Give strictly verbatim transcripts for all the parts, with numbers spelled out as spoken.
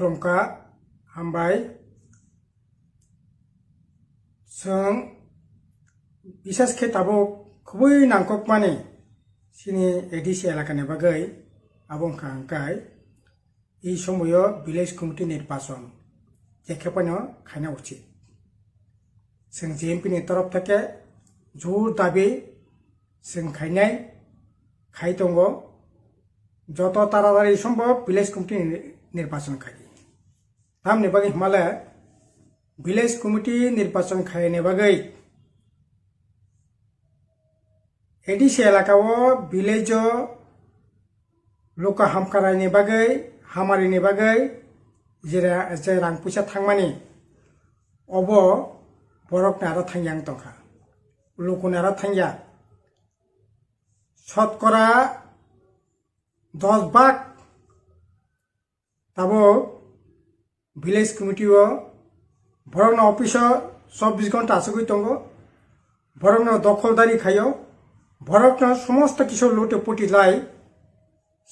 Khulumkha, hambai. Chwng bisas khe tabuk khubui nangkukmani chini A D C elakani bagwi, abo wngkha hwnkhai ei somoyo village committee nirbachon je khe phano khaina uchit. Chwng J M P ni torof theke jor dabi chwng khainai khai tongo, joto taratari sombhob village committee ni nirbachon khai di. Tamni bagwi hwnmale village committee nirbachon khaini bagwi A D C elaka o village o luka hamkaraini bagwi, hamarini bagwi je ra-, je rang puisa thangmani, obo borokni aro thangya wng tongkha, lukuni aro thangya. Sotkora dos bhag tabuk village committee o borokno office o chobbish ghonta achugwi tongo, borokno dokholdari khaio, borokno somosto kisu lute puti lai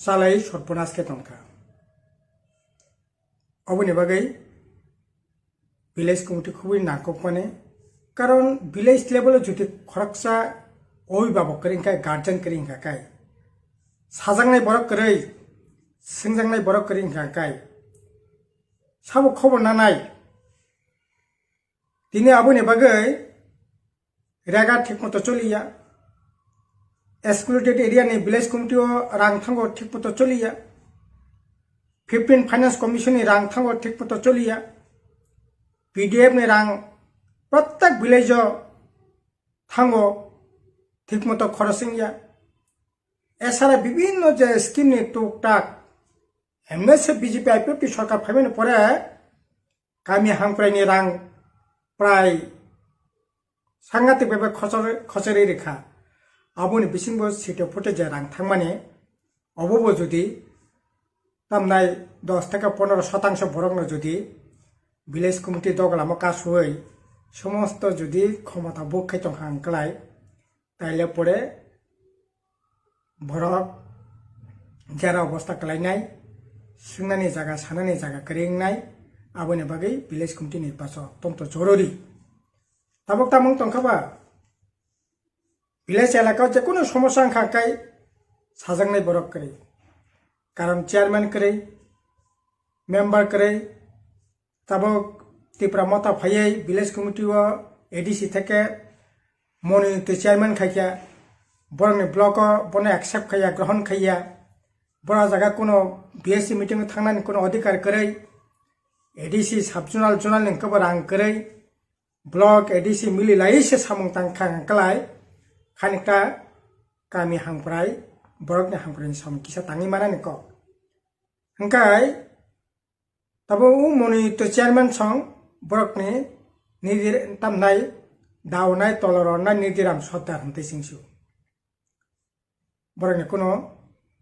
chalai sorponas khe tongkha. Oboni bagwi village committee khubui nangkukmani, karon village level o jodi khoroksa obhibhabok kwrwi hwnkhe, guardian kwrwi hwnkha khe, sajaknai borok kwrwi, swngjaknai borok kwrwi hwnkha khe, sabo khobor nanai. Tini aboni bagwi rega thikmoto choliya, excluded area ni village committee o rang thango thikmoto choliya, fifteen finance commission ni rang thango thikmoto choliya, P D F ni rang prottek village o thango thikmoto khorosingya. Esara bibhinno je scheme ni tuktak, M S F B J P I P F T sorkar phaimani pore kami hamkrai ni rang prai sangatik bebe khochor-, khochorwi rikha. Aboni bisingo site photo je rang thangmani, obobo jodi tamnai dos theke pondro sotangso borokno jodi village committee doglamo kasui somosto jodi khomota buk khai tongkha hwnklai, taile pore borok jera obosta kwlainai, swngnani jaga, sanani jaga kwrwi wngnai, aboni bagwi village committee ni paso tomto jorori. Tabuk tamung tongkha ba, village elaka o jekunu somosya wngkha khe sajaknai borok kwrwi, karon chairman kwrwi, member kwrwi, tabuk Tipra Motha phaiwi village committee o A D C theke mononito chairman khaikha, borokni block o bono accept khaiya, grohon khaiya, bora jaga kuno B S C meeting o thangnani kuno adhikar kwrwi, A D C sub zonal, zonal ni hwnkhe bo rang kwrwi, block A D C mili lai se samung tang kha hwnkhe lai, khanikta kami hangprai borokni hangprai ni samung kisa tangwi manani kok. Hwnkhe tabuk o mononito chairman song borokni nijir tamnai daonai toloronnai nijiram sotdar hwntwi singsu. Borokni kuno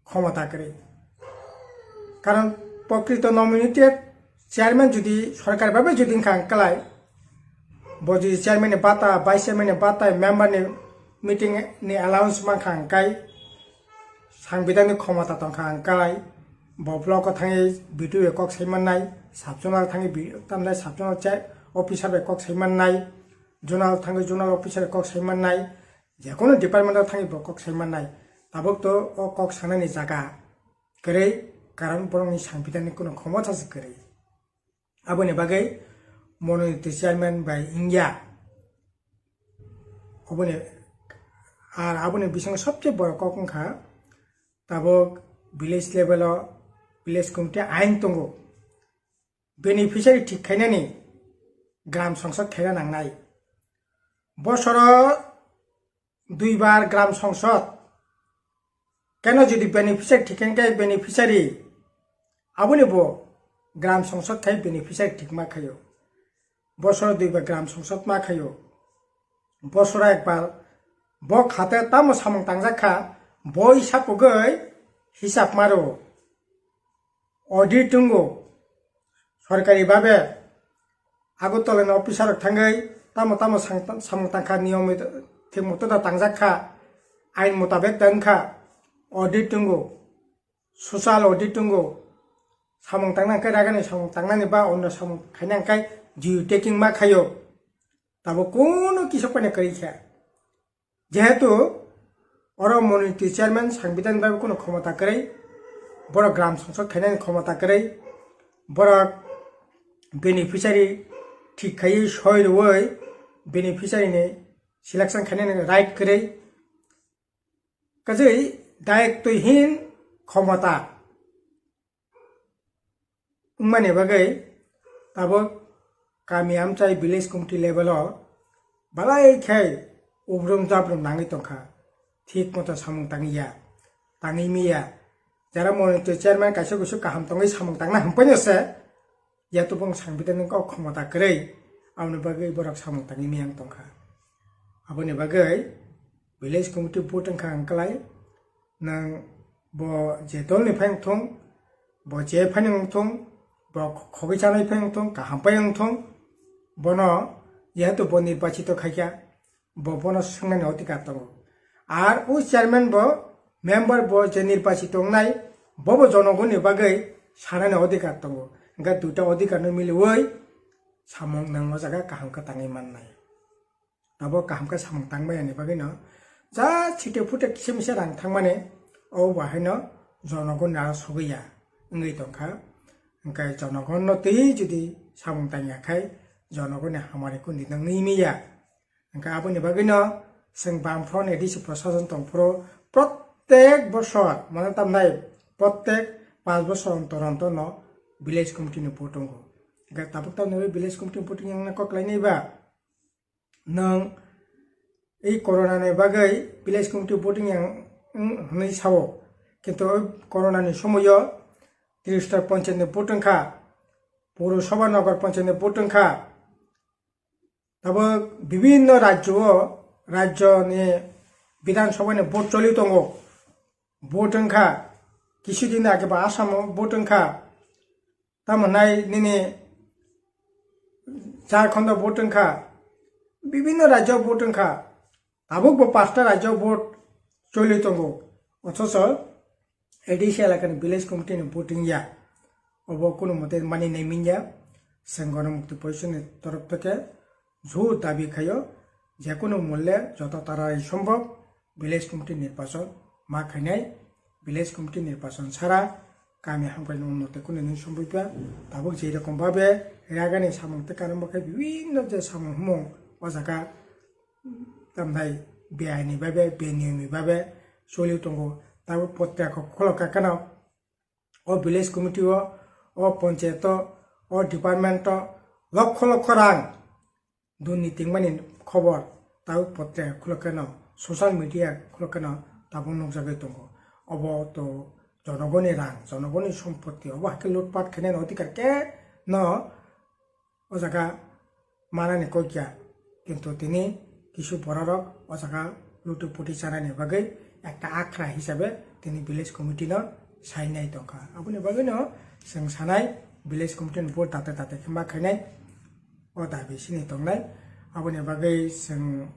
khomota kwrwi. Karon prokrito nominated chairman jodi sorkar babe jodi wngkha hwnkhe lai, bo jodi chairman ni bata, vice chairman ni bata, member ni meeting ni allowance mankha hwnkhe, sangbidan ni khomota tongkha hwnkhe lai, bo block o thangwi B D O bai kok sai mannai, sub zonal thangwi bi-, tamnai sub zonal chair officer bai kok sai mannai, zonal thangwi zonal officer bai kok sai mannai, jekunu department o thangwi bo kok sai mannai, tabuk to o kok sanani jaga kwrwi, karon borokni sangbidan ni kuno khomota se kwrwi. Aboni bagwi mononito chairman bai wngya. Oboni, ar aboni bisingo sobse boro kok wngkha tabuk village level o village committee ain tongo. Beneficiary thik khainani gram songsod khaina nangnai. Bosoro duibar gram songsod. Keno jodi beneficiary thik khe beneficiary aboni bo gram songsod khai beneficiary thik ma khaio. Bosoro duibar gram songsod ma khaio. Bosoro ekbar bo khate tamo samung tangjak kha, bo hisab pugwi hisab maro. Audit tongo, sorkari babe Agartala ni officer rok thangwi tamo tamo sang-, samung tangkha, niyom thik moto da tangjak kha, ain mutabek da wngkha, audit tongo, social audit tongo, samung tangna hwnkhe ragani samung tangnani ba onno samung khaina hwnkhe jiu taking ma khaio. Tabo kunu kisa koine kwrwi kha. Jehetu oro moniti chairman sangbidan bai kunu khomota kwrwi, borok gram songsok khainani khomota kwrwi, borok beneficiary thik khaiwi soi rwui beneficiary ni selection khainani right kwrwi, kwchwi dayiktwheen khomota wngmani bagwi tabuk kami amchai village committee level o balai khe ubrum jabrum nangwi tongkha, thik moto samung tangya, tangwi miya. Jara moniti chairman kaisa kuisu kaham tongwi samung tangna hwnphano se, yatubung sangbidan ni kok khomota kwrwi, aboni bagwi borok samung tangwi miya wng tongkha. Aboni bagwi village committee vote wngkha ang kwlai, nang bo je dol ni phai wngthung, bo je phai wngthung, bo khogwi chanai phai wngthung, kaham phai wngthung, bono jehetu bo nirbachito khaikha, bo bono swngnani odhikar tongo. Ar o chairman bo, member bo je nirbachito wngnai, bobo jonogoni bagwi sanani odhikar tongo. Hwnkhe duita odhikar no miliwi samung nang o jaga kaham khe tangwi mannai. Abo kaham khe samung tangmani bagwino ja chite pute kisa misa rang thangmani, o bahaino jonogoni aro sogwi ya wngwi tongkha. Hwnkhe jonogonno twi jodi samung tangya khai jonogoni hamari kundi nangwi manya. Hwnkhe aboni bagwino chwng Bamfront A D C prosason tongphuru prottek bosor, mane tamnai prottek panch bosor ontor ontor no village committee ni vote tongo. Hwnkhe tabuk tamni village committee ni vote wngna kok lainai ba? Nwng ei corona ni bagwi village committee voting yang, wng, hwnwi sao, kintu o corona ni somoio Trishta Panchayat ni vote wngkha, Purusabha Nagar Panchayat ni vote wngkha, tabuk bibinno rajyo o, rajyo ni Bidhan Sabha ni vote choli tongo, vote wngkha, kisu din age ba Assam o vote wngkha, tamo nai nini Jharkhand o vote wngkha, bibinno rajyo o vote wngkha, tabuk bo pasta rajyo o vote choli tongo, othocho A D C elakani village committee ni vote wngya, obo kunu mote mani nai minya, chwng Ganamukti Porishod ni torof theke jhur dabi khaio, jekunu mulle joto tarai sombhob village committee nirbachon ma khainai, village committee nirbachon sara kami hamkrai no unnoti kunu nung somboi pha, tabuk je rokom babe ragani samung tei karon bakhai bibinno je samung humung o jaga tamdai beaini babe beniyami babe choli tongo, tabuk potriyako khulokha kheno o village committee o, o panchayat o, o department o lokho lokho rang duni tingmani khobor tabuk potre khulokeno, social media khulokeno tabuk nukjagwi tongo. Obo to jonogoni rang, jonogoni sompotti, obo hakhe lutpat khainani odhikar khe no o jaga manani kok ya, kintu tini kisu bororok o jaga luti puti chanani bagwi ekta akhra hisabe tini village committee no sainai tongkha. Aboni bagwino chwng sanai village committee ni vote date date khe ma khainai o dabi sini tongnai. Aboni bagwi chwng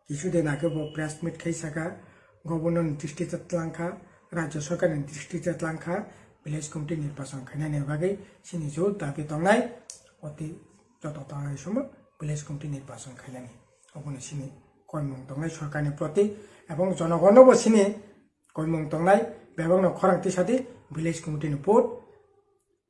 kisu din age bo press meet khai saka, governor ni dristi chat langkha, rajya sarkar ni dristi chat langkha, village committee nirbachon khainani bagwi sini jhur dabi tongnai, oti joto tanai somo village committee nirbachon khainani. Obono sini koimung tongnai sarkar ni proti, ebong jonogon no bo sini koimung tongnai, bebak no khorang tisadi village committee ni vote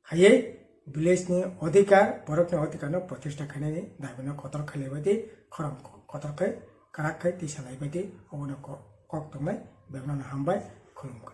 hayai village ni odhikar, borok ni odhikar no protista khainani dabi no kotor khailai baidi, khorang kotor khai, karak khai tisa lai baidi, obono ko-, kok tongnai, bebak no hambai, khulumkha.